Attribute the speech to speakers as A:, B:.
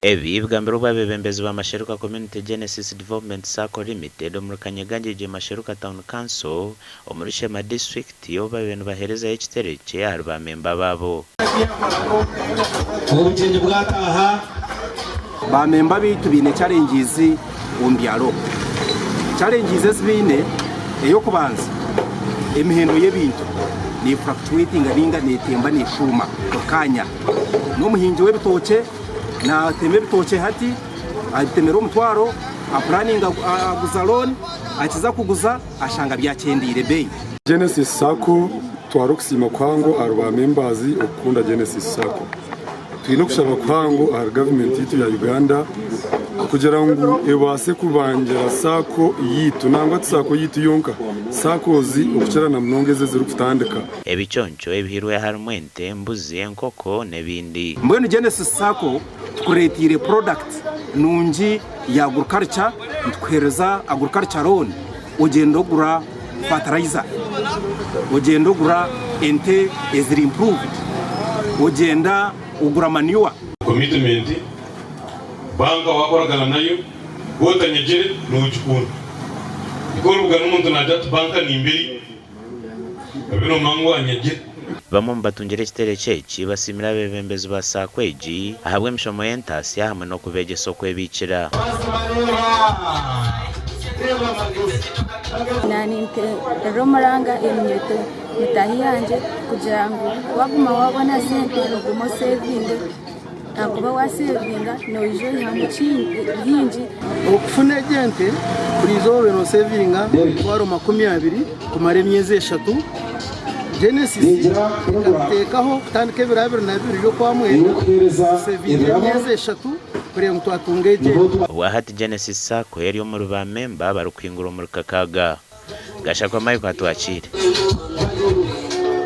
A: Ebi bigambirwe obu abeebembezi ba Masheruka Community Genesis Development Sacco Limited omuri Kanyegangye Masheruka Town Council omuri Sheema Disiturikiti obu babaire nibaheerezayo ekiterekye ahari ba memba baabo.
B: Obugyenyi bwataaha.
C: Ba memba baitu baine challenges omu byaro. Challenges ezi baine, ey'okubanza emihendo y'ebintu ne fluctuatinga ninga netemba neshuuma buri kaanya. N'omuhingi w'ebitookye Naatema ebitookye hati, abitemera omutwaro, apuraninga aguza looni, akiza kuguza ashanga byakyendeire beeyi.
D: Genesis Sacco, Twara okusiima kuhango ahari ba members okukunda Genesis Sacco. Twine okushaba kuhango ahari gavumenti yaitu ya Uganda kugira ngu ebaase kubangira Sacco yaitu nangwa ti Sacco yaitu yonka, Saccos okukira na munonga ezi ezirikutandika.
A: Ebiconco ebihirwe harimu ente, embuzi, enkoko n'ebindi.
C: Mbwenu Genesis Sacco tukureeteire product nungi ya agriculture, nitukuheereza agriculture loan ogyenda ogura fertilizer, ogyenda ogura ente eziri improved, ogyenda ogura manure.
E: Commitment, banka wakoragana nayo waaba otanyegire nogikunda. Nikwo orikugana omuntu nagira ati banka nimbiri.
A: Bamwe omu batungire ekitereko eki basiimire abeebembezi ba Sacco egi ahabw'emishomo y'entaasya hamwe n'okubeegyesa okwebiikira.
F: Ninteerera omuranga eminyeeto mitaahi yangye kugira ngu waaguma waabona sente ogume osevinge ahakuba waasevinga noija oihamu bingi.
G: Okufuna egi ente buri izooba obaire nosevinga emitwaro 20 kumara emyezi eshatu. Genesis ekatuteekaho kutandika ebiro 22 by'okwamwenda tusevingire emyezi eshatu kureeba ngu twatunga egi ente.
A: Obwahati Genesis Sacco eri omuri ba memba abarikuhingura omuri Kakaaga. Gashakwa Michael Atwakiire.